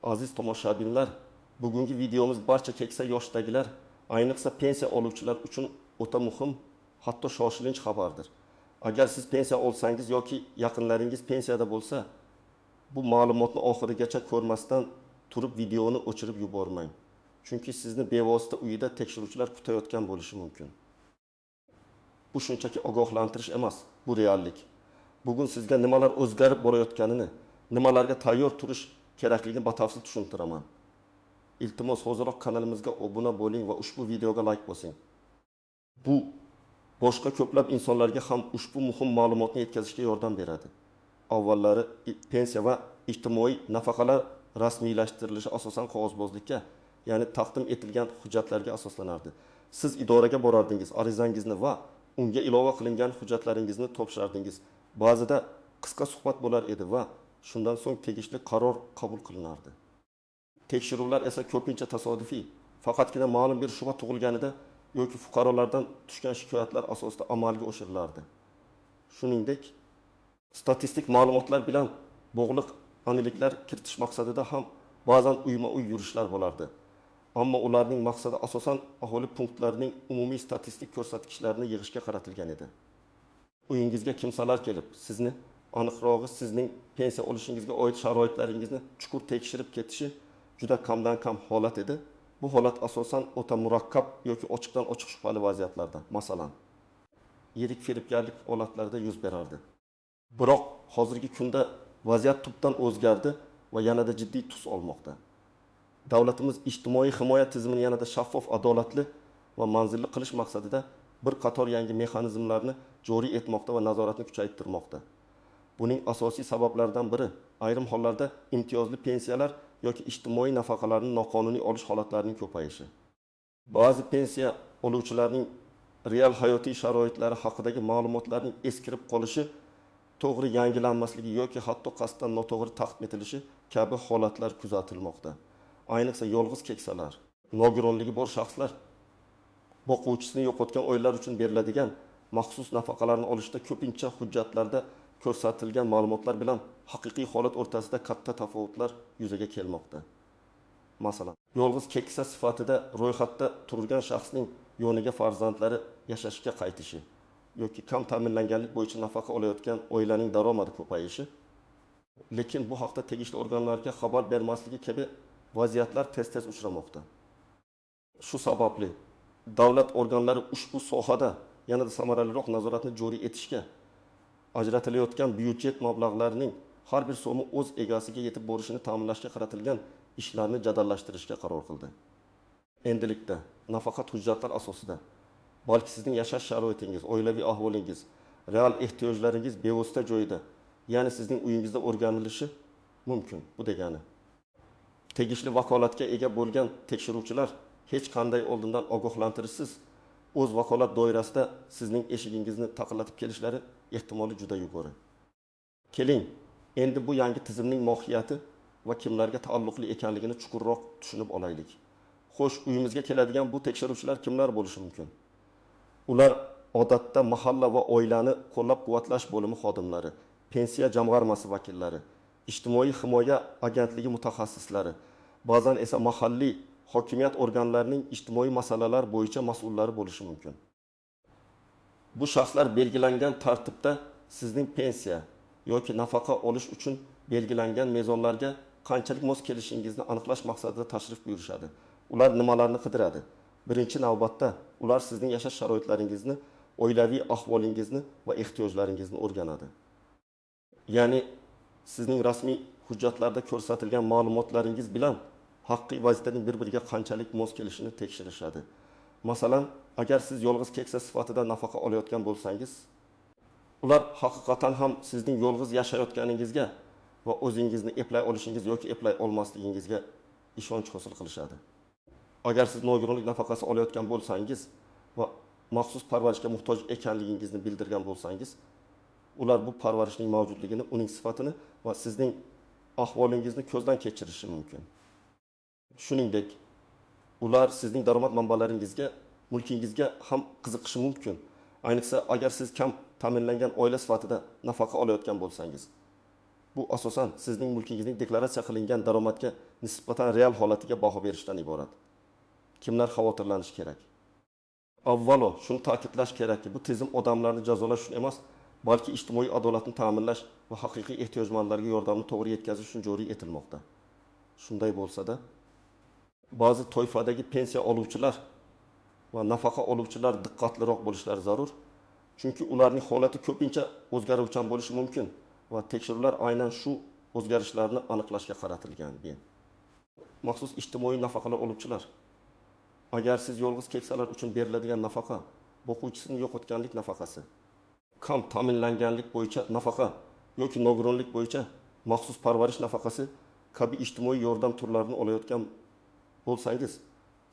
Aziz tomoshabinlar, bugungi videomiz barcha keksa yoshdagilar, ayniqsa pensiya oluvchilar uchun o'ta muhim, hatto shoshilinch xabardir. Agar siz pensiya olsangiz yoki yaqinlaringiz pensiyada bo'lsa, bu ma'lumotni oxirigacha ko'rmasdan turib videoni o'chirib yubormang. Chunki sizni bevosita uyida tekshiruvchilar kutayotgan bo'lishi mumkin. Bu shunchaki ogohlantirish emas, bu reallik. Bugun sizga nimalar o'zgarib borayotganini, nimalarga tayyor turish kerakligini batafsil tushuntiraman. Iltimos, hoziroq kanalimizga obuna bo'ling va ushbu videoga like bosing. Bu boshqa ko'plab insonlarga ham ushbu muhim ma'lumotni yetkazishga yordam beradi. Avvallari pensiya va ijtimoiy nafaqalar rasmiylashtirilishi asosan qog'ozbozlikka, ya'ni taqdim etilgan hujjatlarga asoslanardi. Siz idoraga borardingiz, arizangizni va unga ilova qilingan hujjatlaringizni topshirardingiz. Ba'zida qisqa suhbat bo'lar edi va shundan so'ng tegishli qaror qabul qilinardi. Tekshiruvlar esa ko'pincha tasodifiy, faqatgina ma'lum bir shubha tug'ilganida yoki fuqarolardan tushgan shikoyatlar asosida amalga oshirilardi. Shuningdek, statistik ma'lumotlar bilan bog'liq aniqliklar kiritish maqsadida ham ba'zan uyma-uy yurishlar bo'lardi. Ammo ularning maqsadi asosan aholi punktlarining umumiy statistik ko'rsatkichlarini yig'ishga qaratilgan edi. Uyingizga kimsalar kelib, sizni, aniqrog'i sizning pensiya olishingizga oid sharoitlaringizni chuqur tekshirib ketishi juda kamdan kam holat edi. Bu holat asosan o'ta murakkab yoki ochiqdan ochiq shubhali vaziyatlarda, masalan, yirik firibgarlik holatlarida yuz berardi. Biroq hozirgi kunda vaziyat tubdan o'zgardi va yanada jiddiy tus olmoqda. Davlatimiz ijtimoiy himoya tizimini yanada shaffof, adolatli va manzilli qilish maqsadida bir qator yangi mexanizmlarni joriy etmoqda va nazoratni kuchaytirmoqda. Buning asosiy sabablaridan biri ayrim hollarda imtiyozli pensiyalar yoki ijtimoiy nafaqalarni noqonuniy olish holatlarining ko'payishi. Ba'zi pensiya oluvchilarning real hayotiy sharoitlari haqidagi ma'lumotlarning eskirib qolishi, to'g'ri yangilanmasligi yoki hatto qasddan noto'g'ri taqdim etilishi kabi holatlar kuzatilmoqda. Ayniqsa yolg'iz keksalar, nogironligi bor shaxslar, boquvchisini yo'qotgan oilalar uchun beriladigan maxsus nafaqalarni olishda ko'pincha hujjatlarda ko'rsatilgan ma'lumotlar bilan haqiqiy holat o'rtasida katta tafovutlar yuzaga kelmoqda. Masalan, yolg'iz keksa sifatida ro'yxatda turgan shaxsning yoniga farzandlari yashashga qaytishi yoki kam ta'minlanganlik bo'yicha nafaqa olayotgan oilaning daromadi ko'payishi, lekin bu haqda tegishli organlarga xabar bermasligi kabi vaziyatlar tez-tez uchramoqda. Shu sababli davlat organlari ushbu sohada yanada samaraliroq nazoratni joriy etishga, ajratilayotgan byudjet mablag'larining har bir so'mi o'z egasiga yetib borishini ta'minlashga qaratilgan ishlarni jadallashtirishga qaror qildi. Endilikda nafaqat hujjatlar asosida, balki sizning yashash sharoitingiz, oilaviy ahvolingiz, real ehtiyojlaringiz bevosita joyida, ya'ni sizning uyingizda o'rganilishi mumkin. Bu degani, tegishli vakolatga ega bo'lgan tekshiruvchilar hech qanday oldindan ogohlantirishsiz o'z vakolat doirasida sizning eshigingizni taqillatib kelishlari ehtimoli juda yuqori. Keling, endi bu yangi tizimning mohiyati va kimlarga taalluqli ekanligini chuqurroq tushunib olaylik. Xo'sh, uyimizga keladigan bu tekshiruvchilar kimlar bo'lishi mumkin? Ular odatda mahalla va oilani qo'llab-quvvatlash bo'limi xodimlari, pensiya jamg'armasi vakillari, ijtimoiy himoya agentligi mutaxassislari, ba'zan esa mahalliy hokimiyat organlarining ijtimoiy masalalar bo'yicha mas'ullari bo'lishi mumkin. Bu shaxslar belgilangan tartibda sizning pensiya yoki nafaqa olish uchun belgilangan mezonlarga qanchalik mos kelishingizni aniqlash maqsadida tashrif buyurishadi. Ular nimalarni qidiradi? Birinchi navbatda ular sizning yashash sharoitlaringizni, oilaviy ahvolingizni va ehtiyojlaringizni o'rganadi. Ya'ni sizning rasmiy hujjatlarda ko'rsatilgan ma'lumotlaringiz bilan haqiqiy vaziyatning bir-biriga qanchalik mos kelishini tekshirishadi. Masalan, agar siz yolg'iz keksa sifatida nafaqa olayotgan bo'lsangiz, ular haqiqatan ham sizning yolg'iz yashayotganingizga va o'zingizni eplay olishingiz yoki eplay olmasligingizga ishonch hosil qilishadi. Agar siz nogironlik nafaqasi olayotgan bo'lsangiz va maxsus parvarishga muhtoj ekanligingizni bildirgan bo'lsangiz, ular bu parvarishning mavjudligini, uning sifatini va sizning ahvolingizni ko'zdan kechirishi mumkin. Shuningdek, ular sizning daromad manbalaringizga, mulkingizga ham qiziqishi mumkin. Ayniqsa, agar siz kam ta'minlangan oila sifatida nafaqa olayotgan bo'lsangiz, Bu asosan sizning mulkingizning deklaratsiya qilingan daromadga nisbatan real holatiga baho berishdan iborat. Kimlar xavotirlanishi kerak? Avvalo, shuni ta'kidlash kerakki, bu tizim odamlarni jazolash uchun emas, balki ijtimoiy adolatni ta'minlash va haqiqiy ehtiyojmandlarga yordamni to'g'ri yetkazish uchun joriy etilmoqda. Shunday bo'lsa-da, ba'zi toifadagi pensiya oluvchilar va nafaqa oluvchilar diqqatliroq bo'lishlari zarur. Chunki ularning holati ko'pincha o'zgaruvchan bo'lishi mumkin va tekshiruvlar aynan shu o'zgarishlarni aniqlashga qaratilgan. Maxsus ijtimoiy nafaqalar oluvchilar. Agar siz yolg'iz keksalar uchun beriladigan nafaqa, boquvchisini yo'qotganlik nafaqasi, kam ta'minlanganlik bo'yicha nafaqa yoki nogironlik bo'yicha maxsus parvarish nafaqasi kabi ijtimoiy yordam turlarini olayotgan bo'lsangiz,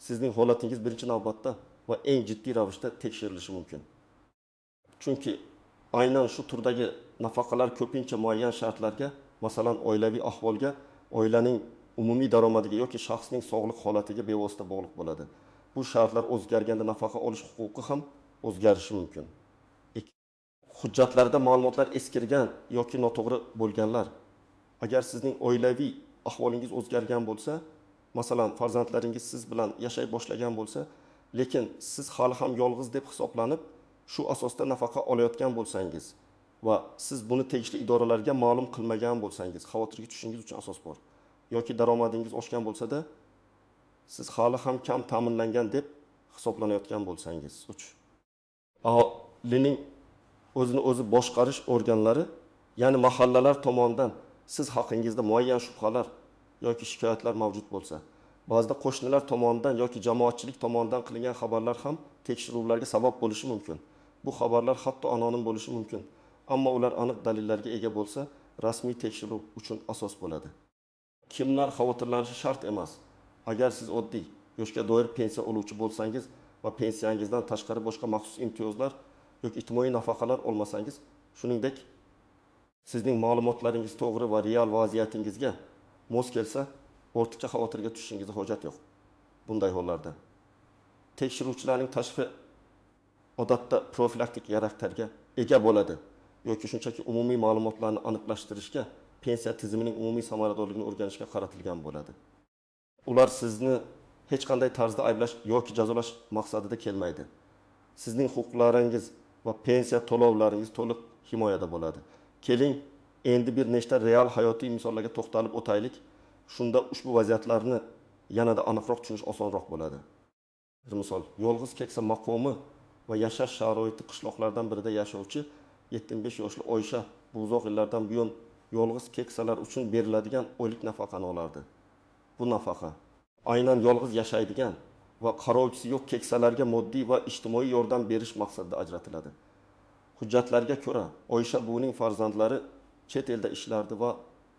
sizning holatingiz birinchi navbatda va eng jiddiy ravishda tekshirilishi mumkin. Chunki aynan shu turdagi nafaqalar ko'pincha muayyan shartlarga, masalan, oilaviy ahvolga, oilaning umumiy daromadiga yoki shaxsning sog'liq holatiga bevosita bog'liq bo'ladi. Bu shartlar o'zgarganda nafaqa olish huquqi ham o'zgarishi mumkin. Hujjatlarda ma'lumotlar eskirgan yoki noto'g'ri bo'lganlar. Agar sizning oilaviy ahvolingiz o'zgargan bo'lsa, masalan, farzandlaringiz siz bilan yashay boshlagan bo'lsa, lekin siz hali ham yolg'iz deb hisoblanib, shu asosda nafaqa olayotgan bo'lsangiz va siz buni tegishli idoralarga ma'lum qilmagan bo'lsangiz, xavotirga tushishingiz uchun asos bor. Yoki daromadingiz oshgan bo'lsa-da, siz hali ham kam ta'minlangan deb hisoblanayotgan bo'lsangiz. 3. Aholining o'zini o'zi boshqarish organlari, ya'ni mahallalar tomonidan siz haqingizda muayyan shubhalar yoki shikoyatlar mavjud bo'lsa, ba'zida qo'shnilar tomonidan yoki jamoatchilik tomonidan qilingan xabarlar ham tekshiruvlarga sabab bo'lishi mumkin. Bu xabarlar hatto anonim bo'lishi mumkin, ammo ular aniq dalillarga ega bo'lsa, rasmiy tekshiruv uchun asos bo'ladi. Kimlar xavotirlanishi shart emas. Agar siz oddiy yoshga doir pensiya oluvchi bo'lsangiz va pensiyangizdan tashqari boshqa maxsus imtiyozlar yoki ijtimoiy nafaqalar olmasangiz, shuningdek, sizning ma'lumotlaringiz to'g'ri va real vaziyatingizga mos kelsa, ortiqcha xavotirga tushishingizga hojat yo'q. Bunday hollarda tekshiruvchilarning tashrifi odatda profilaktik xarakterga ega bo'ladi yoki shunchaki umumiy ma'lumotlarni aniqlashtirishga, pensiya tizimining umumiy samaradorligini o'rganishga qaratilgan bo'ladi. Ular sizni hech qanday tarzda ayblash yoki jazolash maqsadida kelmaydi. Sizning huquqlaringiz va pensiya to'lovlaringiz to'liq himoyada bo'ladi. Keling, endi bir nechta real hayotiy misollarga to'xtalib o'taylik. Shunda ushbu vaziyatlarni yanada aniqroq tushunish osonroq bo'ladi. Bir misol, yolg'iz keksa maqomi va yashash sharoiti qishloqlardan birida yashovchi 75 yoshli Oysha bu uzoq yillardan buyon yolg'iz keksalar uchun beriladigan oylik nafaqani olardi. Bu nafaqa aynan yolg'iz yashaydigan va qarovchisi yo'q keksalarga moddiy va ijtimoiy yordam berish maqsadida ajratiladi. Hujjatlarga ko'ra, Oysha buvining farzandlari chet elda ishlardi va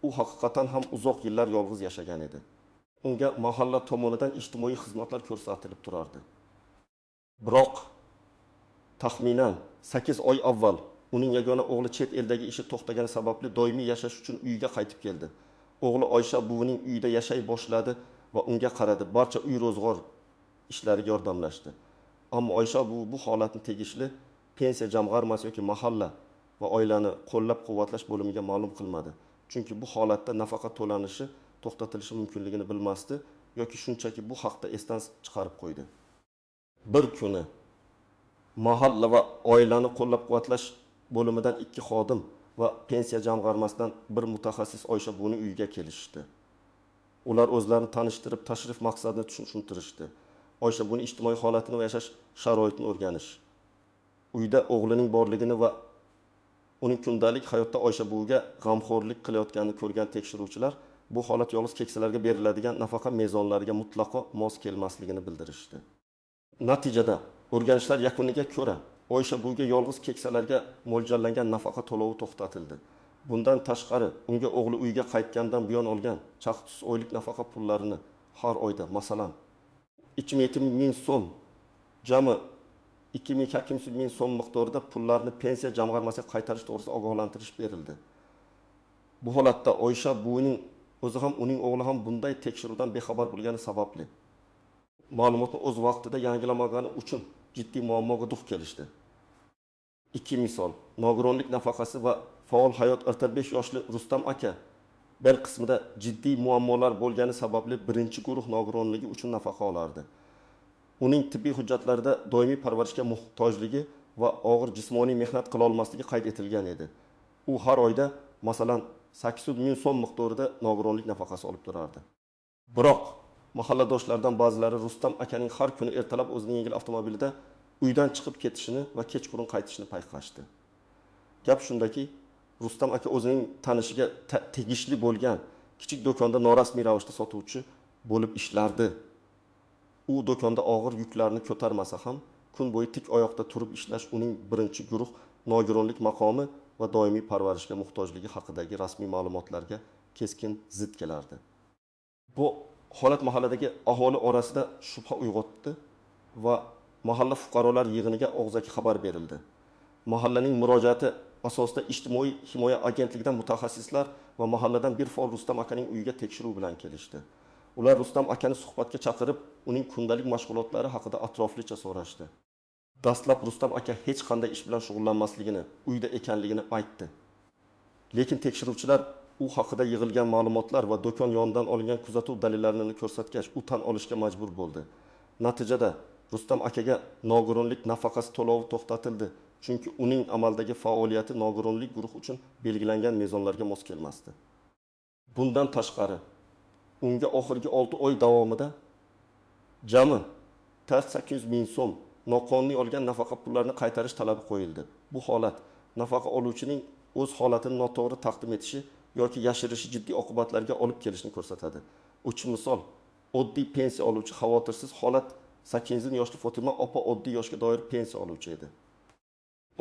u haqiqatan ham uzoq yillar yolg'iz yashagan edi. Unga mahalla tomonidan ijtimoiy xizmatlar ko'rsatilib turardi. Biroq taxminan 8 oy avval uning yagona o'g'li chet eldagi ishi to'xtagani sababli doimiy yashash uchun uyiga qaytib keldi. O'g'li Oysha buvining uyida yashay boshladi va unga qaradi, barcha uy ro'zg'or ishlariga yordamlashdi. Ammo Oysha buvi bu holatni tegishli pensiya jamg'armasi yoki mahalla va oilani qo'llab-quvvatlash bo'limiga ma'lum qilmadi. Chunki bu holatda nafaqa to'lanishi to'xtatilishi mumkinligini bilmasdi yoki shunchaki bu haqda esdan chiqarib qo'ydi. Bir kuni mahalla va oilani qo'llab-quvvatlash bo'limidan 2 xodim va pensiya jamg'armasidan bir mutaxassis Oysha buvining uyiga kelishdi. Ular o'zlarini tanishtirib, tashrif maqsadini tushuntirishdi. Oysha buvining ijtimoiy holatini va yashash sharoitini o'rganish. Uyda o'g'lining borligini va uning kundalik hayotda Oysha buviga g'amxo'rlik qilayotganini ko'rgan tekshiruvchilar bu holat yolg'iz keksalarga beriladigan nafaqa mezonlariga mutlaqo mos kelmasligini bildirishdi. Natijada o'rganishlar yakuniga ko'ra Oysha buviga yolg'iz keksalarga mo'ljallangan nafaqa to'lovi to'xtatildi. Bundan tashqari unga o'g'li uyga qaytgandan buyon olgan chaqtus oylik nafaqa pullarini har oyda, masalan, 207 ming so'm, jami 2200 ming so'm miqdorida pullarni pensiya jamg'armasiga qaytarish to'g'risida ogohlantirish berildi. Bu holatda Oysha buvining o'zi ham, uning o'g'li ham bunday tekshiruvdan bexabar bo'lgani sababli ma'lumotni o'z vaqtida yangilamagani uchun jiddiy muammoga duch kelishdi. 2 misol: nogironlik nafaqasi va Faol hayot 45 yoshli Rustam aka bel qismida jiddiy muammolar bo'lgani sababli birinchi guruh nogironligi uchun nafaqa olardi. Uning tibbiy hujjatlarida doimiy parvarishga muhtojligi va og'ir jismoniy mehnat qilolmasligi qayd etilgan edi. U har oyda, masalan, 800 ming so'm miqdorida nogironlik nafaqasi olib turardi. Biroq, mahalladoshlaridan ba'zilari Rustam akaning har kuni ertalab o'zining yengil avtomobilida uydan chiqib ketishini va kechqurun qaytishini payqashdi. Gap shundaki, Rustam aka o'zining tanishiga tegishli bo'lgan kichik do'konda norasmiy ravishda sotuvchi bo'lib ishlardi. U do'konda og'ir yuklarni ko'tarmasa ham, kun bo'yi tik oyoqda turib ishlash uning birinchi guruh nogironlik maqomi va doimiy parvarishga muhtojligi haqidagi rasmiy ma'lumotlarga keskin zid kelardi. Bu holat mahalladagi aholi orasida shubha uyg'otdi va mahalla fuqarolar yig'iniga og'zaki xabar berildi. Mahallaning murojaati asosida Ijtimoiy himoya agentligidan mutaxassislar va mahalladan bir faol Rustam akaning uyiga tekshiruv bilan kelishdi. Ular Rustam akani suhbatga chaqirib, uning kundalik mashg'ulotlari haqida atroflicha so'rashdi. Dastlab Rustam aka hech qanday ish bilan shug'ullanmasligini, uyda ekanligini aytdi. Lekin tekshiruvchilar u haqida yig'ilgan ma'lumotlar va do'kon yonidan olingan kuzatuv dalillarini ko'rsatgach, u tan olishga majbur bo'ldi. Natijada Rustam akaga nogironlik nafaqasi to'lovi to'xtatildi, chunki uning amaldagi faoliyati nogironlik guruhi uchun belgilangan mezonlarga mos kelmasdi. Bundan tashqari, unga oxirgi 6 oy davomida jami 800 ming so'm noqonuniy olgan nafaqa pullarini qaytarish talabi qo'yildi. Bu holat nafaqa oluvchining o'z holatini noto'g'ri taqdim etishi yoki yashirishi jiddiy oqibatlarga olib kelishini ko'rsatadi. 3 misol: oddiy pensiya oluvchi xavotirsiz holat. 8 yoshli Fotima opa oddiy yoshga doir pensiya oluvchi edi.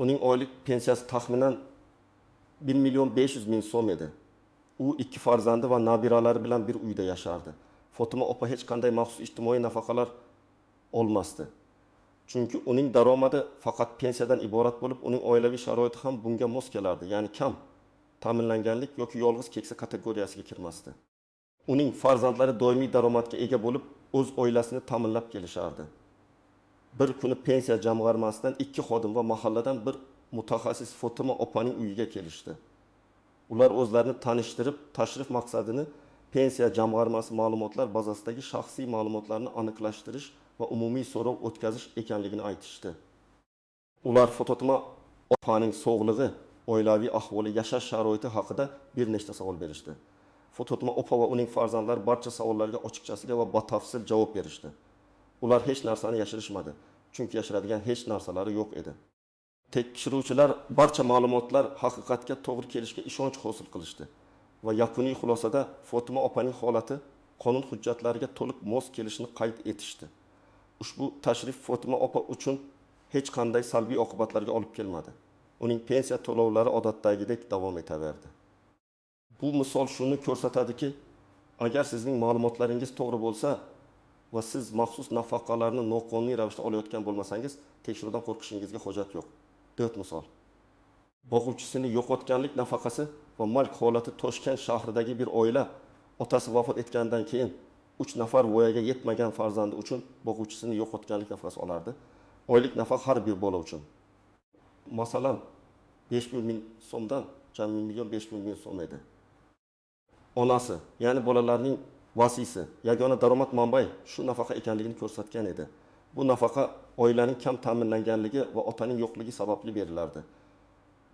Uning oylik pensiyasi taxminan 1 million 500 ming so'm edi. U 2 farzandi va nabiralari bilan bir uyda yashardi. Fotima opa hech qanday maxsus ijtimoiy nafaqalar olmasdi. Chunki uning daromadi faqat pensiyadan iborat bo'lib, uning oilaviy sharoiti ham bunga mos kelardi, ya'ni kam ta'minlanganlik yoki yolg'iz keksa kategoriyasiga kirmasdi. Uning farzandlari doimiy daromadga ega bo'lib, o'z oilasini ta'minlab kelishardi. Bir kuni pensiya jamg'armasidan 2 xodim va mahalladan bir mutaxassis Fotima opaning uyiga kelishdi. Ular o'zlarini tanishtirib, tashrif maqsadini pensiya jamg'armasi ma'lumotlar bazasidagi shaxsiy ma'lumotlarni aniqlashtirish va umumiy so'rov o'tkazish ekanligini aytishdi. Ular Fotima opaning sog'lig'i, oilaviy ahvoli, yashash sharoiti haqida bir nechta savol berishdi. Fotima opa va uning farzandlari barcha savollarga ochiqchasiga va batafsil javob berishdi. Ular hech narsani yashirishmadi, chunki yashiradigan hech narsalari yo'q edi. Tekshiruvchilar barcha ma'lumotlar haqiqatga to'g'ri kelishiga ishonch hosil qilishdi va yakuniy xulosada Fotima opaning holati qonun hujjatlariga to'liq mos kelishini qayd etishdi. Ushbu tashrif Fotima opa uchun hech qanday salbiy oqibatlarga olib kelmadi. Uning pensiya to'lovlari odatdagidek davom etaverdi. Bu misol shuni ko'rsatadiki, agar sizning ma'lumotlaringiz to'g'ri bo'lsa va siz maxsus nafaqalarni noqonuniy ravishda olayotgan bo'lmasangiz, tekshiruvdan qo'rqishingizga hojat yo'q. 4 misol. Boquvchisini yo'qotganlik nafaqasi va mulk holati Toshkent shahridagi bir oila otasi vafot etganidan keyin 3 nafar voyaga yetmagan farzandi uchun boquvchisini yo'qotganlik nafaqasi olardi. Oylik nafaqa har bir bola uchun. Masalan, 5 ming so'mdan jami 1 500 ming so'm edi. Onasi, ya'ni bolalarning vasiysi, yagona daromad manbai shu nafaqa ekanligini ko'rsatgan edi. Bu nafaqa oilaning kam ta'minlanganligi va otaning yo'qligi sababli berilardi.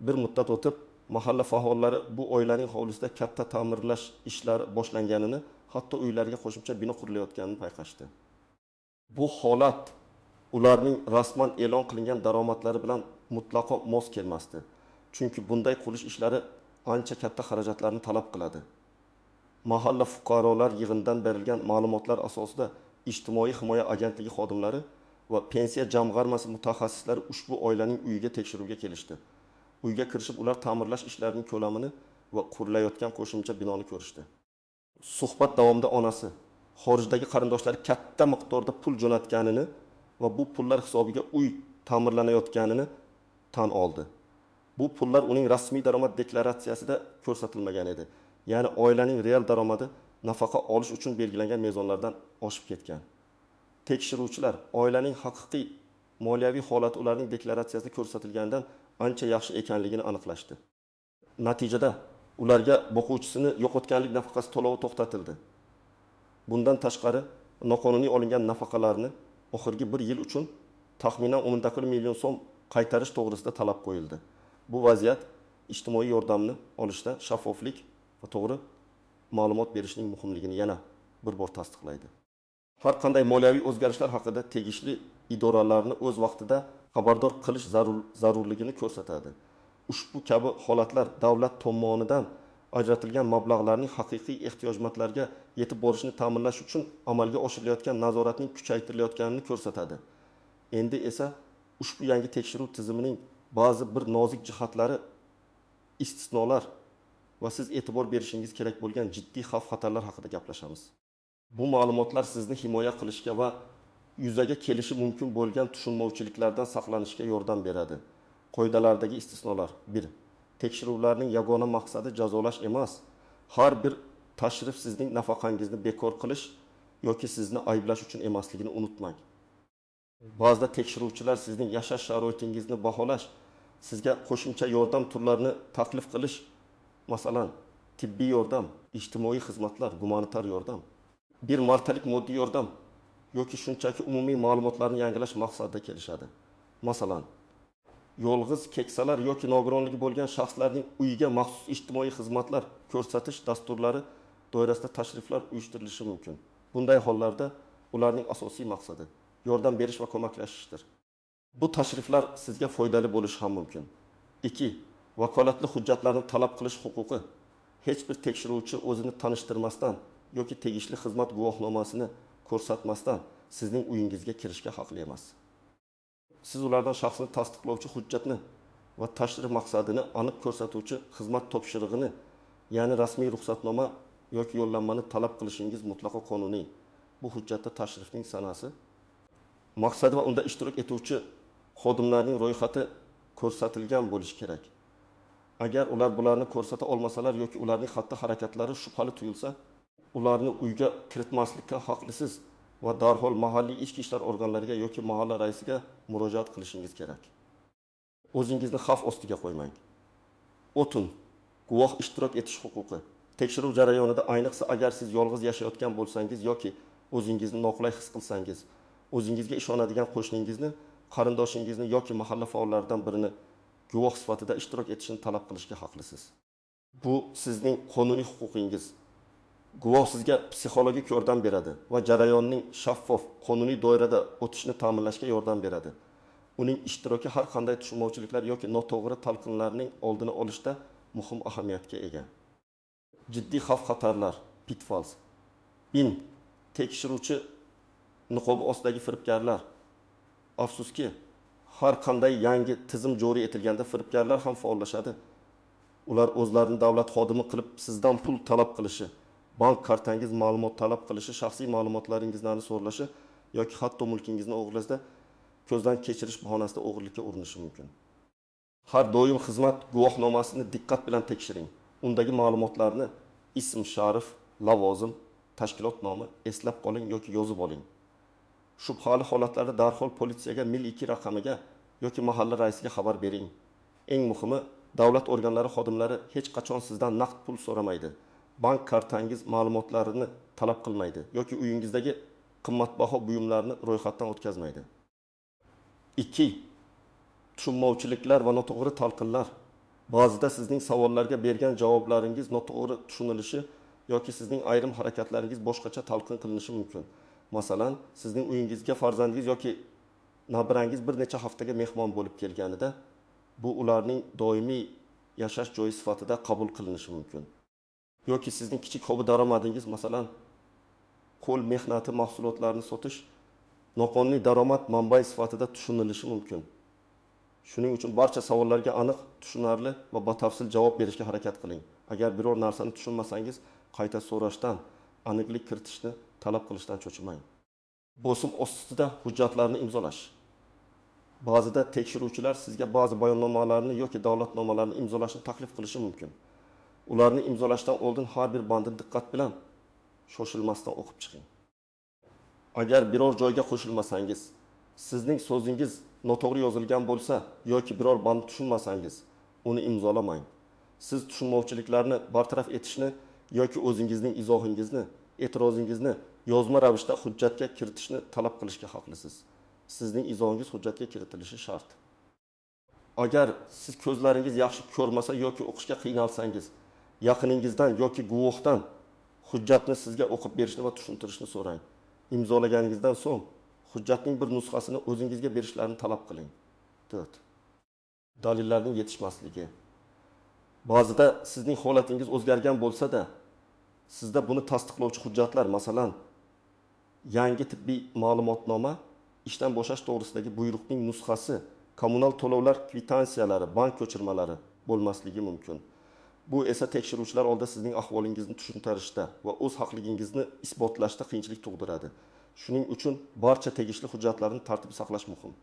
Bir muddat o'tib, mahalla faollari bu oilaning hovlisida katta ta'mirlash ishlari boshlanganini, hatto uylariga qo'shimcha bino qurilayotganini payqashdi. Bu holat ularning rasman e'lon qilingan daromadlari bilan mutlaqo mos kelmasdi. Chunki bunday qurilish ishlari ancha katta xarajatlarni talab qiladi. Mahalla fuqarolar yig'inidan berilgan ma'lumotlar asosida Ijtimoiy himoya agentligi xodimlari va pensiya jamg'armasi mutaxassislari ushbu oilaning uyiga tekshiruvga kelishdi. Uyga kirishib, ular ta'mirlash ishlarining ko'lamini va qurilayotgan qo'shimcha binoni ko'rishdi. Suhbat davomida onasi xorijdagi qarindoshlari katta miqdorda pul jo'natganini va bu pullar hisobiga uy ta'mirlanayotganini tan oldi. Bu pullar uning rasmiy daromad deklaratsiyasida ko'rsatilmagan edi. Ya'ni oilaning real daromadi nafaqa olish uchun belgilangan mezonlardan oshib ketgan. Tekshiruvchilar oilaning haqiqiy moliyaviy holati ularning deklaratsiyasida ko'rsatilganidan ancha yaxshi ekanligini aniqlashdi. Natijada ularga boquvchisini yo'qotganlik nafaqasi to'lovi to'xtatildi. Bundan tashqari, noqonuniy olingan nafaqalarni, oxirgi bir yil uchun taxminan 11 million so'm, qaytarish to'g'risida talab qo'yildi. Bu vaziyat ijtimoiy yordamni olishda shaffoflik va to'g'ri ma'lumot berishning muhimligini yana bir bor tasdiqlaydi. Har qanday moliyaviy o'zgarishlar haqida tegishli idoralarni o'z vaqtida xabardor qilish zarurligini ko'rsatadi. Ushbu kabi holatlar davlat tomonidan ajratilgan mablag'larning haqiqiy ehtiyojmandlarga yetib borishini ta'minlash uchun amalga oshirilayotgan nazoratning kuchaytirilayotganini ko'rsatadi. Endi esa ushbu yangi tekshiruv tizimining ba'zi bir nozik jihatlari, istisnolar va siz e'tibor berishingiz kerak bo'lgan jiddiy xavf-xatarlar haqida gaplashamiz. Bu ma'lumotlar sizni himoya qilishga va yuzaga kelishi mumkin bo'lgan tushunmovchiliklardan saqlanishga yordam beradi. Qoidalardagi istisnolar. 1. Tekshiruvlarning yagona maqsadi jazolash emas. Har bir tashrif sizning nafaqangizni bekor qilish yoki sizni ayblash uchun emasligini unutmang. Ba'zida tekshiruvchilar sizning yashash sharoitingizni baholash, sizga qo'shimcha yordam turlarini taklif qilish, masalan, tibbiy yordam, ijtimoiy xizmatlar, gumanitar yordam, bir martalik moddiy yordam yoki shunchaki umumiy ma'lumotlarni yangilash maqsadida kelishadi. Masalan, yolg'iz keksalar yoki nogironligi bo'lgan shaxslarning uyiga maxsus ijtimoiy xizmatlar ko'rsatish dasturlari doirasida tashriflar uyushtirilishi mumkin. Bunday hollarda ularning asosiy maqsadi yordam berish va ko'maklashishdir. Bu tashriflar sizga foydali bo'lishi ham mumkin. 2. Vakolatli hujjatlarni talab qilish huquqi. Hech bir tekshiruvchi o'zini tanishtirmasdan yoki tegishli xizmat guvohnomasini ko'rsatmasdan sizning uyingizga kirishga haqli emas. Siz ulardan shaxsini tasdiqlovchi hujjatni va tashrif maqsadini aniq ko'rsatuvchi xizmat topshirig'ini, ya'ni rasmiy ruxsatnoma yoki yo'llanmani talab qilishingiz mutlaqo qonuniy. Bu hujjatda tashrifning sanasi, maqsadi va unda ishtirok etuvchi xodimlarning ro'yxati ko'rsatilgan bo'lishi kerak. Agar ular bularni ko'rsata olmasalar yoki ularning xatti-harakatlari shubhali tuyulsa, ularni uyga kiritmaslikka haqlisiz va darhol mahalliy ichki ishlar organlariga yoki mahalla raisiga murojaat qilishingiz kerak. O'zingizni xavf ostiga qo'ymang. O'tin, guvoh ishtirok etish huquqi. Tekshiruv jarayonida, ayniqsa agar siz yolg'iz yashayotgan bo'lsangiz yoki o'zingizni noqulay his qilsangiz, o'zingizga ishonadigan qo'shningizni, qarindoshingizni yoki mahalla faollaridan birini guvoh sifatida ishtirok etishini talab qilishga haqlisiz. Bu sizning qonuniy huquqingiz. Guvoh sizga psixologik yordam beradi va jarayonning shaffof, qonuniy doirada o'tishini ta'minlashga yordam beradi. Uning ishtiroki har qanday tushunmovchiliklar yoki noto'g'ri talqinlarning oldini olishda muhim ahamiyatga ega. Jiddiy xavf-xatarlar, pitfalls. 1. Tekshiruvchi niqobi ostidagi firibgarlar. Afsuski, har qanday yangi tizim joriy etilganda firibgarlar ham faollashadi. Ular o'zlarini davlat xodimi qilib sizdan pul talab qilishi, bank kartangiz ma'lumot talab qilishi, shaxsiy ma'lumotlaringizni so'ralashi yoki hatto mulkingizni o'g'irlashda ko'zdan kechirish bahonasida o'g'irlikka urinishi mumkin. Har doim xizmat guvohnomasini diqqat bilan tekshiring. Undagi ma'lumotlarni ism, sharif, lavozim, tashkilot nomi eslab qoling yoki yozib oling. Shubhali holatlarda darhol politsiyaga 1002 raqamiga yoki mahalla raisiga xabar bering. Eng muhimi, davlat organlari xodimlari hech qachon sizdan naqd pul so'ramaydi. Bank kartangiz ma'lumotlarini talab qilmaydi yoki uyingizdagi qimmatbaho buyumlarni ro'yxatdan o'tkazmaydi. 2. Tushunmovchiliklar va noto'g'ri talqinlar. Ba'zida sizning savollarga bergan javoblaringiz noto'g'ri tushunilishi yoki sizning ayrim harakatlaringiz boshqacha talqin qilinishi mumkin. Masalan, sizning uyingizga farzandingiz yoki nabirangiz bir necha haftaga mehmon bo'lib kelganida, bu ularning doimiy yashash joyi sifatida qabul qilinishi mumkin. Yoki sizning kichik hobbi daromadingiz, masalan, qo'l mehnati mahsulotlarini sotish noqonuniy daromad manbai sifatida tushunilishi mumkin. Shuning uchun barcha savollarga aniq, tushunarli va batafsil javob berishga harakat qiling. Agar biror narsani tushunmasangiz, qayta so'rashdan, aniqlik kiritishni talab qilishdan cho'chimang. Bosim ostida hujjatlarni imzolash. Ba'zida tekshiruvchilar sizga ba'zi bayonnomalarni yoki davlatnomalarni imzolashni taklif qilishi mumkin. Ularni imzolashdan oldin har bir bandni diqqat bilan, shoshilmasdan o'qib chiqing. Agar biror joyga qo'shilmasangiz, sizning so'zingiz noto'g'ri yozilgan bo'lsa yoki biror bandni tushunmasangiz, uni imzolamang. Siz tushunmovchiliklarni bartaraf etishni yoki o'zingizning izohingizni, e'tirozingizni yozma ravishda hujjatga kiritishni talab qilishga haqlisiz. Sizning izohingiz hujjatga kiritilishi shart. Agar siz ko'zlaringiz yaxshi ko'rmasa yoki o'qishga qiynalsangiz, yaqiningizdan yoki guvohdan hujjatni sizga o'qib berishni va tushuntirishni so'rang. Imzolaganingizdan so'ng hujjatning bir nusxasini o'zingizga berishlarini talab qiling. 4. Dalillarning yetishmasligi. Ba'zida sizning holatingiz o'zgargan bo'lsa-da, sizda buni tasdiqlovchi hujjatlar, masalan, yangi tibbiy ma'lumotnoma, ishdan bo'shash to'g'risidagi buyruqning nusxasi, kommunal to'lovlar kvitansiyalari, bank ko'chirmalari bo'lmasligi mumkin. Bu esa tekshiruvchilar oldida sizning ahvolingizni tushuntirishda va o'z haqligingizni isbotlashda qiyinchilik tug'diradi. Shuning uchun barcha tegishli hujjatlarni tartib saqlash muhim.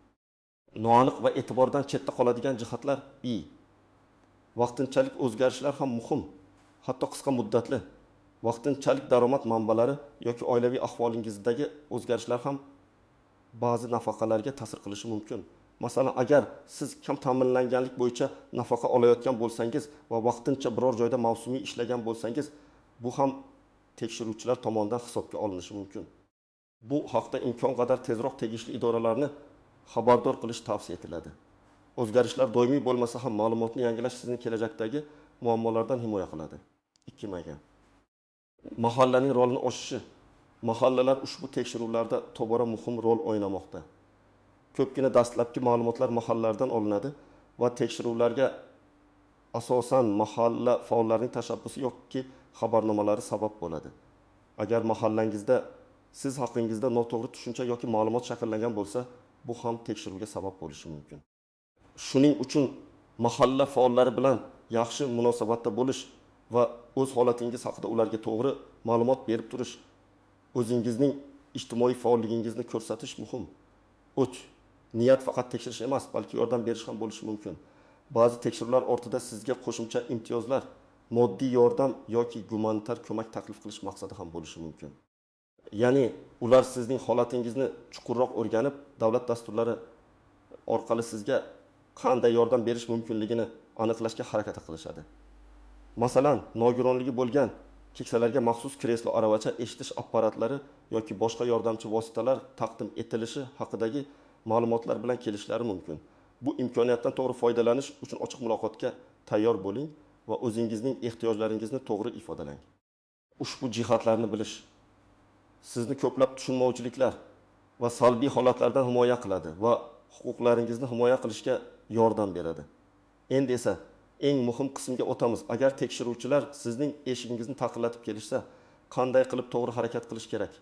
Noaniq va e'tibordan chetda qoladigan jihatlar i. Vaqtinchalik o'zgarishlar ham muhim, hatto qisqa muddatli. Vaqtinchalik daromad manbalari yoki oilaviy ahvolingizdagi o'zgarishlar ham ba'zi nafaqalarga ta'sir qilishi mumkin. Masalan, agar siz kam ta'minlanganlik bo'yicha nafaqa olayotgan bo'lsangiz va vaqtincha biror joyda mavsumiy ishlagan bo'lsangiz, bu ham tekshiruvchilar tomonidan hisobga olinishi mumkin. Bu haqda imkon qadar tezroq tegishli idoralarni xabardor qilish tavsiya etiladi. O'zgarishlar doimiy bo'lmasa ham ma'lumotni yangilash sizni kelajakdagi muammolardan himoya qiladi. 2. Mahallaning rolini oshishi. Mahallalar ushbu tekshiruvlarda tobora muhim rol o'ynamoqda. Ko'pgina dastlabki ma'lumotlar mahallalardan olinadi va tekshiruvlarga asosan mahalla faollarining tashabbusi yoki xabarnomalari sabab bo'ladi. Agar mahallangizda siz haqingizda noto'g'ri tushuncha yoki ma'lumot shakllangan bo'lsa, bu ham tekshiruvga sabab bo'lishi mumkin. Shuning uchun mahalla faollari bilan yaxshi munosabatda bo'lish va o'z holatingiz haqida ularga to'g'ri ma'lumot berib turish, o'zingizning ijtimoiy faolligingizni ko'rsatish muhim. 3. Niyat faqat tekshirish emas, balki yordam berish ham bo'lishi mumkin. Ba'zi tekshiruvlar ortida sizga qo'shimcha imtiyozlar, moddiy yordam yoki gumanitar ko'mak taklif qilish maqsadi ham bo'lishi mumkin. Ya'ni ular sizning holatingizni chuqurroq o'rganib, davlat dasturlari orqali sizga qanday yordam berish mumkinligini aniqlashga harakat qilishadi. Masalan, nogironligi bo'lgan keksalarga maxsus kreslo, aravacha, eshitish apparatlari yoki boshqa yordamchi vositalar taqdim etilishi haqidagi ma'lumotlar bilan kelishlari mumkin. Bu imkoniyatdan to'g'ri foydalanish uchun ochiq muloqotga tayyor bo'ling va o'zingizning ehtiyojlaringizni to'g'ri ifodalang. Ushbu jihatlarni bilish sizni ko'plab tushunmovchiliklar va salbiy holatlardan himoya qiladi va huquqlaringizni himoya qilishga yordam beradi. Endi esa eng muhim qismga o'tamiz. Agar tekshiruvchilar sizning eshigingizni taqillatib kelishsa, qanday qilib to'g'ri harakat qilish kerak?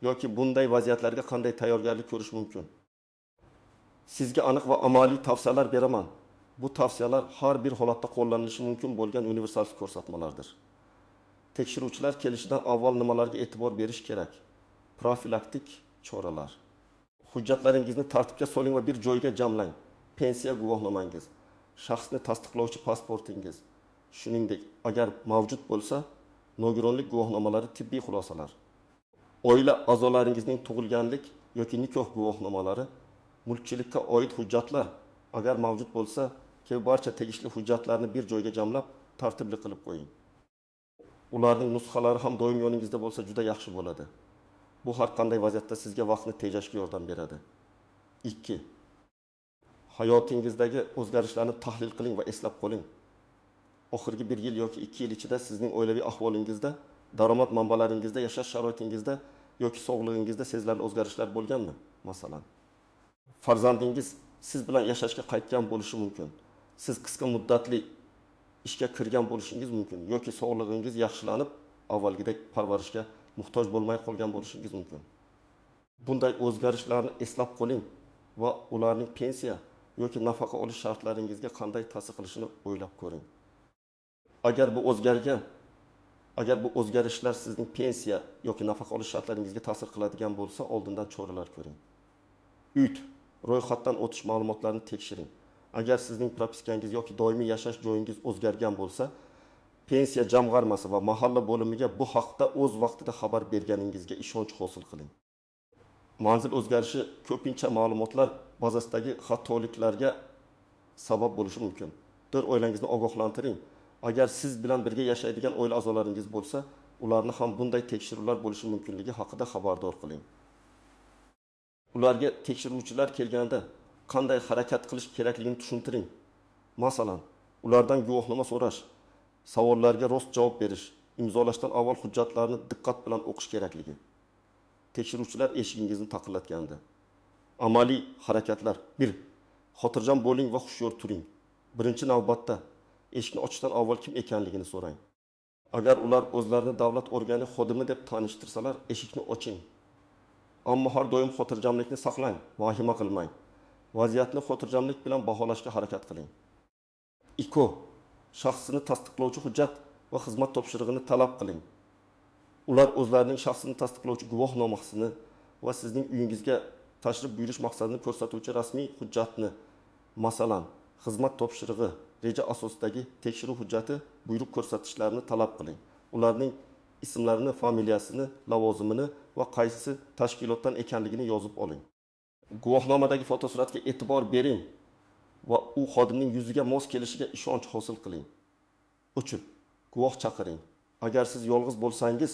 Yoki bunday vaziyatlarga qanday tayyorgarlik ko'rish mumkin? Sizga aniq va amaliy tavsiyalar beraman. Bu tavsiyalar har bir holatda qo'llanilishi mumkin bo'lgan universal ko'rsatmalardir. Tekshiruvchilar kelishidan avval nimalarga e'tibor berish kerak? Profilaktik choralar. Hujjatlaringizni tartibga soling va bir joyga jamlang. Pensiya guvohnomangiz, shaxsni tasdiqlovchi pasportingiz, shuningdek, agar mavjud bo'lsa, nogironlik guvohnomalari, tibbiy xulosalar, oila a'zolaringizning tug'ilganlik yoki nikoh guvohnomalari, mulkchilikka oid hujjatlar, agar mavjud bo'lsa, kabi barcha tegishli hujjatlarni bir joyga jamlab, tartibli qilib qo'ying. Ularning nusxalari ham doim yoningizda bo'lsa juda yaxshi bo'ladi. Bu har qanday vaziyatda sizga vaqtni tejashga yordam beradi. 2. Hayotingizdagi o'zgarishlarni tahlil qiling va eslab qoling. Oxirgi 1 yil yoki 2 yil ichida sizning oilaviy ahvolingizda, daromad manbalaringizda, yashash sharoitingizda yoki sog'lig'ingizda sezilarli o'zgarishlar bo'lganmi? Masalan, farzandingiz siz bilan yashashga qaytgan bo'lishi mumkin. Siz qisqa muddatli ishga kirgan bo'lishingiz mumkin yoki sog'lig'ingiz yaxshilanib, avvalgidek parvarishga muhtoj bo'lmay qolgan bo'lishingiz mumkin. Bunday o'zgarishlarni eslab qoling va ularning pensiya yoki nafaqa olish shartlaringizga qanday ta'sir qilishini o'ylab ko'ring. Agar bu o'zgarishlar sizning pensiya yoki nafaqa olish shartlaringizga ta'sir qiladigan bo'lsa, oldindan choralar ko'ring. 3. Ro'yxatdan o'tish ma'lumotlarini tekshiring. Agar sizning propiskangiz yoki doimiy yashash joyingiz o'zgargan bo'lsa, pensiya jamg'armasi va mahalla bo'limiga bu haqda o'z vaqtida xabar berganingizga ishonch hosil qiling. Manzil o'zgarishi ko'pincha ma'lumotlar bazasidagi xatoliklarga sabab bo'lishi mumkin. 4. Oilangizni ogohlantiring Agar siz bilan birga yashaydigan oila a'zolaringiz bo'lsa, ularni ham bunday tekshiruvlar bo'lishi mumkinligi haqida xabardor qiling. Ularga tekshiruvchilar kelganda qanday harakat qilish kerakligini tushuntiring. Masalan, ulardan guvohnoma so'rash, savollarga rost javob berish, imzolashdan avval hujjatlarni diqqat bilan o'qish kerakligi. Tekshiruvchilar eshigingizni taqillatganda. Amaliy harakatlar. 1. Xotirjam bo'ling va hushyor turing. Birinchi navbatda eshikni ochishdan avval kim ekanligini so'rang. Agar ular o'zlarini davlat organi xodimi deb tanishtirsalar, eshikni oching. Ammo har doim xotirjamlikni saqlang, vahima qilmang. Vaziyatni xotirjamlik bilan baholashga harakat qiling. 2. Shaxsini tasdiqlovchi hujjat va xizmat topshirig'ini talab qiling. Ular o'zlarining shaxsini tasdiqlovchi guvohnomasini va sizning uyingizga tashrif buyurish maqsadini ko'rsatuvchi rasmiy hujjatni, masalan, xizmat topshirig'i, reja asosidagi tekshiruv hujjati buyruq ko'rsatishlarini talab qiling. Ularning ismlarini, familiyasini, lavozimini va qaysi tashkilotdan ekanligini yozib oling. Guvohnomadagi fotosuratga e'tibor bering va u xodimning yuziga mos kelishiga ishonch hosil qiling. 3. Guvoh chaqiring. Agar siz yolg'iz bo'lsangiz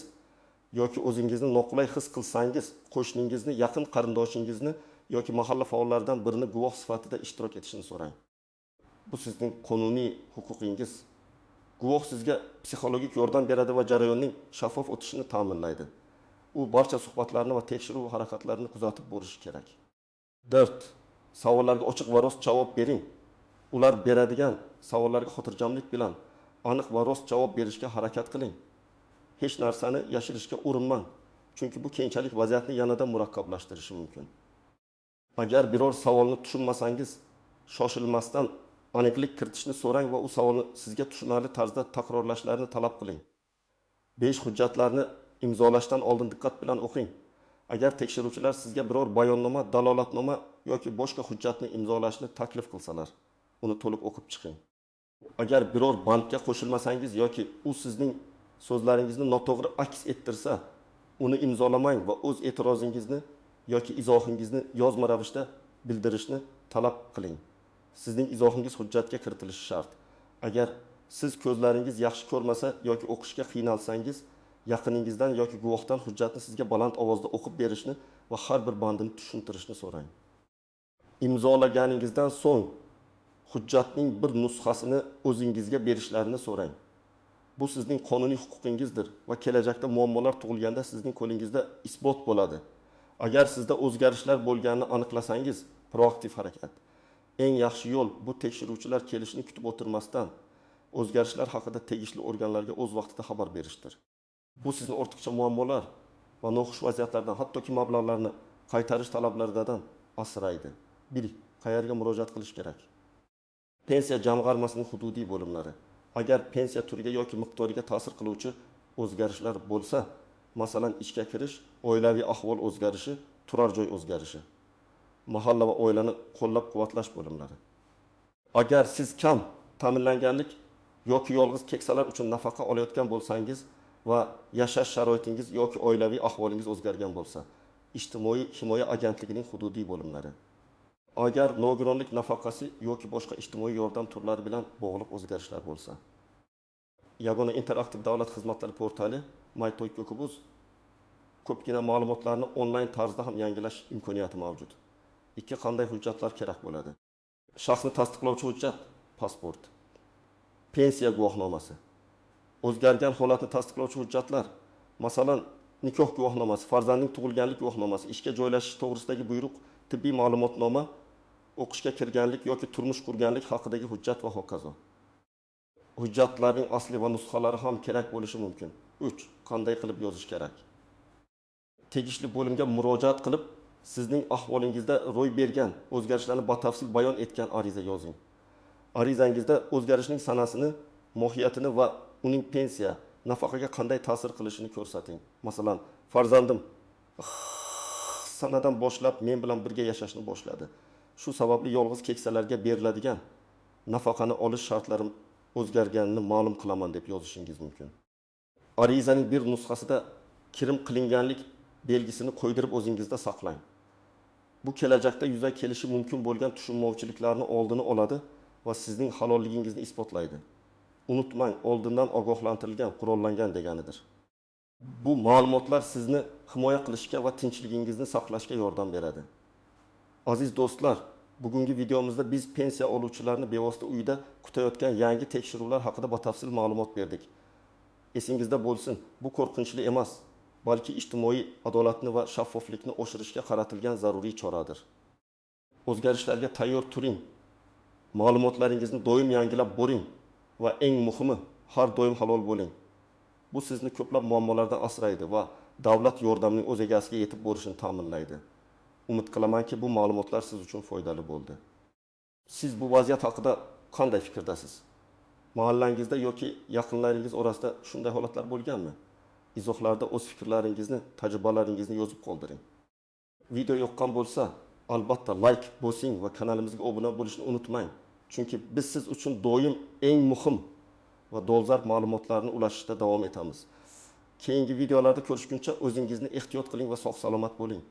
yoki o'zingizni noqulay his qilsangiz, qo'shningizni, yaqin qarindoshingizni yoki mahalla faollaridan birini guvoh sifatida ishtirok etishini so'rang. Bu sizning qonuniy huquqingiz. Guvoh sizga psixologik yordam beradi va jarayonning shaffof o'tishini ta'minlaydi. U barcha suhbatlarni va tekshiruv harakatlarini kuzatib borishi kerak. 4. Savollarga ochiq va rost javob bering. Ular beradigan savollarga xotirjamlik bilan aniq va rost javob berishga harakat qiling. Hech narsani yashirishga urinmang, chunki bu keyinchalik vaziyatni yanada murakkablashtirishi mumkin. Agar biror savolni tushunmasangiz, shoshilmasdan aniqlik kiritishni so'rang va u savolni sizga tushunarli tarzda takrorlashlarini talab qiling. 5. Hujjatlarni imzolashdan oldin diqqat bilan o'qing. Agar tekshiruvchilar sizga biror bayonnoma, dalolatnoma yoki boshqa hujjatni imzolashni taklif qilsalar, uni to'liq o'qib chiqing. Agar biror bandga qo'shilmasangiz yoki u sizning so'zlaringizni noto'g'ri aks ettirsa, uni imzolamang va o'z e'tirozingizni yoki izohingizni yozma ravishda bildirishni talab qiling. Sizning izohingiz hujjatga kiritilishi shart. Agar siz ko'zlaringiz yaxshi ko'rmasa yoki o'qishga qiynalsangiz, yaqiningizdan yoki guvohdan hujjatni sizga baland ovozda o'qib berishni va har bir bandini tushuntirishni so'rang. Imzolaganingizdan so'ng hujjatning bir nusxasini o'zingizga berishlarini so'rang. Bu sizning qonuniy huquqingizdir va kelajakda muammolar tug'ilganda sizning qo'lingizda isbot bo'ladi. Agar sizda o'zgarishlar bo'lganini aniqlasangiz, proaktiv harakat. Eng yaxshi yo'l bu tekshiruvchilar kelishini kutib o'tirmasdan o'zgarishlar haqida tegishli organlarga o'z vaqtida xabar berishdir. Bu sizni ortiqcha muammolar va noxush vaziyatlardan, hattoki mablag'larni qaytarish talablaridan asraydi. 1. Qayerga murojaat qilish kerak? Pensiya jamg'armasining hududiy bo'limlari. Agar pensiya turiga yoki miqdoriga ta'sir qiluvchi o'zgarishlar bo'lsa, masalan, ishga kirish, oilaviy ahvol o'zgarishi, turar joy o'zgarishi, mahalla va oilani qo'llab-quvvatlash bo'limlari. Agar siz kam ta'minlanganlik yoki yolg'iz keksalar uchun nafaqa olayotgan bo'lsangiz va yashash sharoitingiz yoki oilaviy ahvolingiz o'zgargan bo'lsa, Ijtimoiy himoya agentligining hududiy bo'limlari. Agar nogironlik nafaqasi yoki boshqa ijtimoiy yordam turlari bilan bog'liq o'zgarishlar bo'lsa. Yagona interaktiv davlat xizmatlari portali my.gov.uz ko'pgina ma'lumotlarni onlayn tarzda ham yangilash imkoniyati mavjud. 2. Qanday hujjatlar kerak bo'ladi? Shaxsni tasdiqlovchi hujjat, pasport, pensiya guvohnomasi, o'zgargan holatni tasdiqlovchi hujjatlar, masalan, nikoh guvohnomasi, farzandning tug'ilganlik guvohnomasi, ishga joylashish to'g'risidagi buyruq, tibbiy ma'lumotnoma, o'qishga kirganlik yoki turmush qurganlik haqidagi hujjat va hokazo. Hujjatlarning asli va nusxalari ham kerak bo'lishi mumkin. 3. Qanday qilib yozish kerak? Tegishli bo'limga murojaat qilib, sizning ahvolingizda ro'y bergan o'zgarishlarni batafsil bayon etgan ariza yozing. Arizangizda o'zgarishning sanasini, mohiyatini va uning pensiya, nafaqaga qanday ta'sir qilishini ko'rsating. Masalan, farzandim sanadan boshlab men bilan birga yashashni boshladi. Shu sababli yolg'iz keksalarga beriladigan nafaqani olish shartlarim o'zgarganini ma'lum qilaman deb yozishingiz mumkin. Arizaning bir nusxasida kirim qilinganlik belgisini qo'ydirib o'zingizda saqlang. Bu kelajakda yuzaga kelishi mumkin bo'lgan tushunmovchiliklarni oldini oladi va sizning halolligingizni isbotlaydi. Unutmang, oldindan ogohlantirilgan, qurollangan deganidir. Bu ma'lumotlar sizni himoya qilishga va tinchligingizni saqlashga yordam beradi. Aziz do'stlar, bugungi videomizda biz pensiya oluvchilarni bevosita uyida kutayotgan yangi tekshiruvlar haqida batafsil ma'lumot berdik. Esingizda bo'lsin, bu qo'rqinchli emas, balki ijtimoiy adolatni va shaffoflikni oshirishga qaratilgan zaruriy choradir. O'zgarishlarga tayyor turing, ma'lumotlaringizni doim yangilab boring va eng muhimi, har doim halol bo'ling. Bu sizni ko'plab muammolardan asraydi va davlat yordamining o'z egasiga yetib borishini ta'minlaydi. Umid qilamanki, bu ma'lumotlar siz uchun foydali bo'ldi. Siz bu vaziyat haqida qanday fikrdasiz? Mahallangizda yoki yaqinlaringiz orasida shunday holatlar bo'lganmi? Izohlarda o'z fikrlaringizni, tajribalaringizni yozib qoldiring. Video yoqqan bo'lsa, albatta like bosing va kanalimizga obuna bo'lishni unutmang. Chunki biz siz uchun doim eng muhim va dolzarb ma'lumotlarni ulashishda davom etamiz. Keyingi videolarda ko'rishguncha o'zingizni ehtiyot qiling va sog' salomat bo'ling.